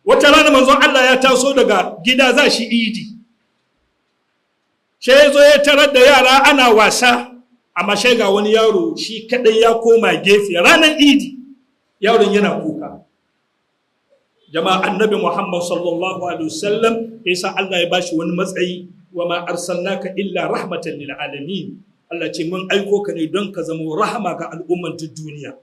Wata rana manzon Allah ya taso daga gida za shi idi, sai ya zo ya tarar da yara ana wasa, amma sai ga wani yaro shi kadai ya koma gefe ranar idi, yaron yana kuka. Jama'a, Annabi Muhammad sallallahu alaihi wasallam yasa Allah ya bashi wani matsayi: "Wa ma arsalnaka illa rahmatan lil alamin." Allah ce mun aiko ka ne don ka zama rahama ga al'umman duk duniya.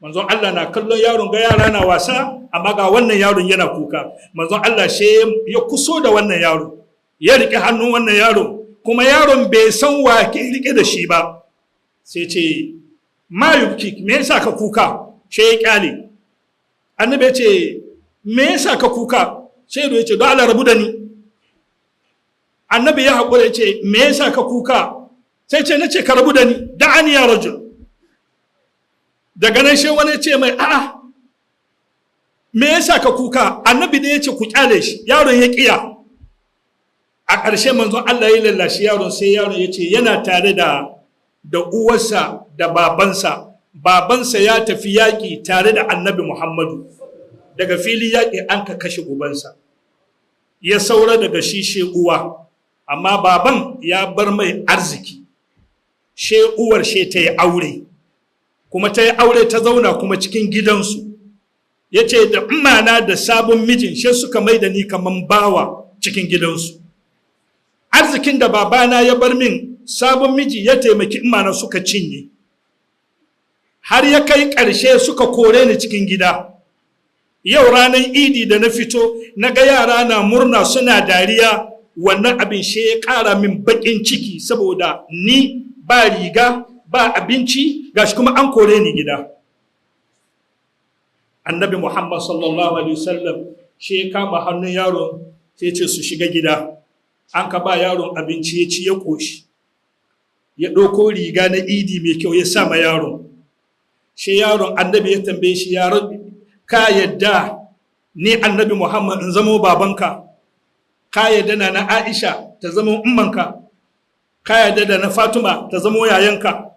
Manzon Allah na kallon yaron, ga yara na wasa, amma ga wannan yaron yana kuka. Manzon Allah she ya kuso da wannan yaro, ya rike hannun wannan yaro, kuma yaron bai san wa ke rike da shi ba. Sai ce, "Ma yubkik? Me yasa ka kuka?" She ya kyale. Annabi ya ce, "Me yasa ka kuka?" Sai ya ce, "Don Allah rabu da ni." Annabi ya haƙura, ya ce, "Me yasa ka kuka?" Sai ce, "Nace ka rabu da ni, da'ani ya rajul." Daga nan shi wani ce mai, "A'a, me yasa ka kuka?" Annabi da ya ce ku kyale shi, yaron ya kiya. A ƙarshe manzon Allah ya lallashi yaron, sai yaron ya ce yana tare da uwarsa da babansa. Babansa ya tafi yaƙi tare da Annabi Muhammadu. Daga fili yaƙi an ka kashe ubansa, ya saura daga shi she uwa, amma baban ya bar mai arziki. She uwar she ta yi aure, kuma ta yi aure ta zauna kuma cikin gidansu. Ya ce da imana da sabon mijin she suka mai da ni kaman bawa cikin gidansu. Arzikin da babana ya bar min, sabon miji ya taimaki imana suka cinye, har ya kai ƙarshe suka kore ni cikin gida. Yau ranar idi da na fito na ga yara na murna suna dariya, wannan abin shi ya ƙara min baƙin ciki, saboda ni ba riga, ba abinci, gashi kuma an kore ni gida. Annabi Muhammad sallallahu alaihi wasallam shi ya kama hannun yaron, sai ce su shiga gida. An ka ba yaron abinci ya ci ya ƙoshi, ya ɗauko riga na idi mai kyau ya sa ma yaron. Shi yaron, Annabi ya tambaye shi, "Yaron, ka yadda ni Annabi Muhammad in zamo babanka? Ka yadda na Aisha ta zama ummanka? Ka yadda da na Fatima ta zamo yayanka?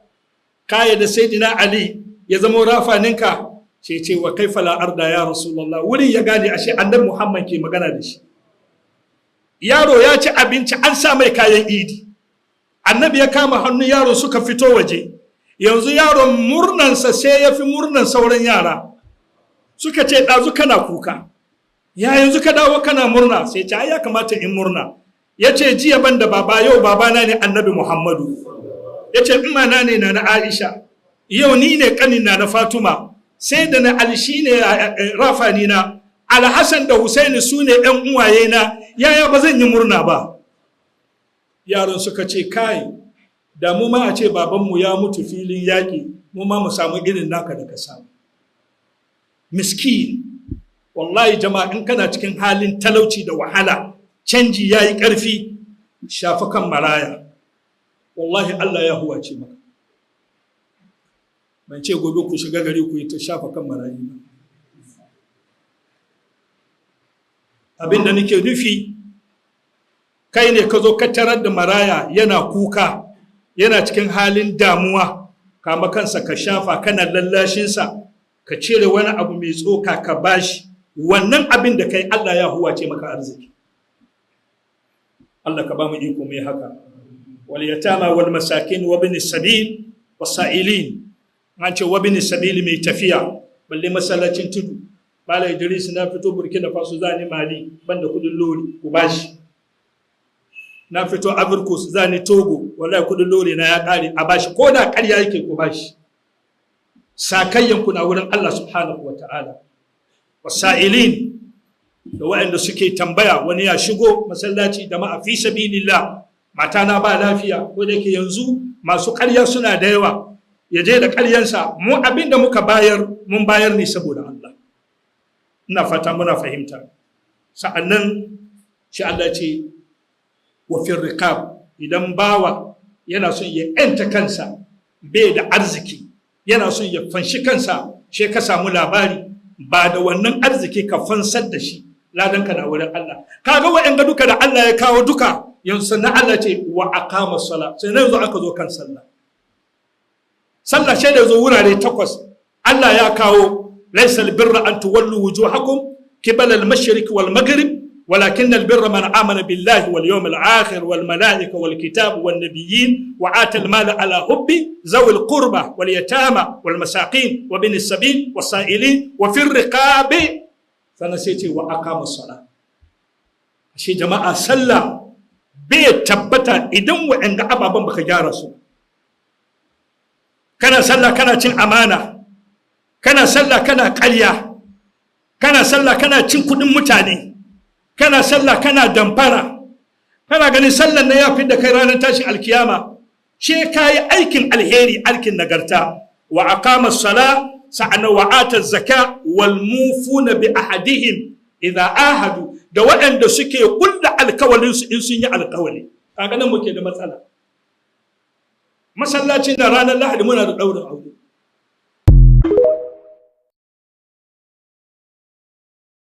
Ka yadda Sayyidina Ali ya zamo rafaninka?" Ce ce, "Wa kaifa la arda ya Rasulullah?" Wurin ya gane ashe Annabi Muhammad ke magana da shi. Yaro ya ci abinci, an sa mai kayan idi. Annabi ya kama hannun yaron suka fito waje. Yanzu yaron murnansa sai ya fi murnan sauran yara. Suka ce, "Ɗazu kana kuka, ya yanzu ka dawo kana murna?" Sai ce, "Ai ya kamata in murna." Ya ce, "Jiya ban da baba, yau babana ne Annabi Muhammadu." Ya ce, "Imana ne na Aisha, yau ni ne kanin na Fatuma, sai da na Ali shi ne rafani na, Alhassan da Husaini su ne ‘yan uwaye na, yaya ba zan yi murna ba?" Yaran suka ce, "Kai, da mu ma a ce babanmu ya mutu filin yaƙi, mu ma mu samu irin naka da ka samu." Miskin. Wallahi jama'a, in kana cikin halin talauci da wahala, canji ya yi ƙarfi, shafa kan maraya, wallahi Allah ya huwace maka. Ban ce gobe ku shiga gari ku yi ta shafa kan marayu ba. Abinda nake nufi, kai ne ka zo ka tarar da maraya yana kuka, yana cikin halin damuwa, kama kansa ka shafa, kana lallashinsa, ka cire wani abu mai tsoka ka bashi. Wannan abin da kai, Allah ya huwace maka arziki. Allah ka ba mu iko mai haka. Wal yatama wal masakin wa ibn sabil wasailin. An ce wa ibn sabil, mai tafiya, balle masallacin Tudu. Bala Idris, na fito Burkina Faso zani Mali, banda kudin lori, ku bashi. Na fito Ivory zani Togo, wallahi kudin lori na ya kare, a bashi. Ko da ƙarya yake, ku bashi. Sakayyan ku na wurin Allah subhanahu wa ta'ala. Wasailin, da waɗanda suke tambaya. Wani ya shigo masallaci da ma'a, "Fi sabilillah, mata na ba lafiya." Ko da yake yanzu masu ƙarya suna da yawa, ya je da ƙaryansa. Mu abin da muka bayar, mun bayar ne saboda Allah. Ina fata muna fahimta. Sa'annan shi Allah ce wa fir riqab. Idan bawa yana son ya ‘yanta kansa, bai da arziki, yana son ya fanshi kansa, shi ka samu labari, ba da wannan arziki ka fansar da shi, ladan ka na wurin Allah. Kaga wa'anga duka da Allah ya kawo duka yanzu, sannan Allah ce wa aqama sala. Sai yanzu aka zo kan sallah. Sallah sai da zo wurare takwas Allah ya kawo. Laysal birra an tuwallu wujuhakum. qibala al-mashriq wal maghrib ولكن البر من آمن بالله واليوم الآخر والملائكة والكتاب والنبيين وآتى المال على حبه ذوي القربى واليتامى والمساكين وابن السبيل والسائلين وفي الرقاب. سنسيتي وأقام الصلاة. Shi jama'a, sallah bai tabbata idan wa'anga ababen baka gyara su. Kana sallah kana cin amana, kana sallah kana ƙarya, kana sallah kana cin kuɗin mutane, kana sallah kana damfara, kana ganin sallan na ya fi da kai ranar tashin alkiyama. She ka yi aikin alheri, aikin nagarta. Wa aqama sala, sa'ana wa ata zaka, wal mufuna bi ahadihim idza ahadu, da waɗanda suke kulla alkawalin su in sun yi alkawali. Kaga nan muke da matsala. Masallacin da ranar Lahadi muna da ɗaurin aure.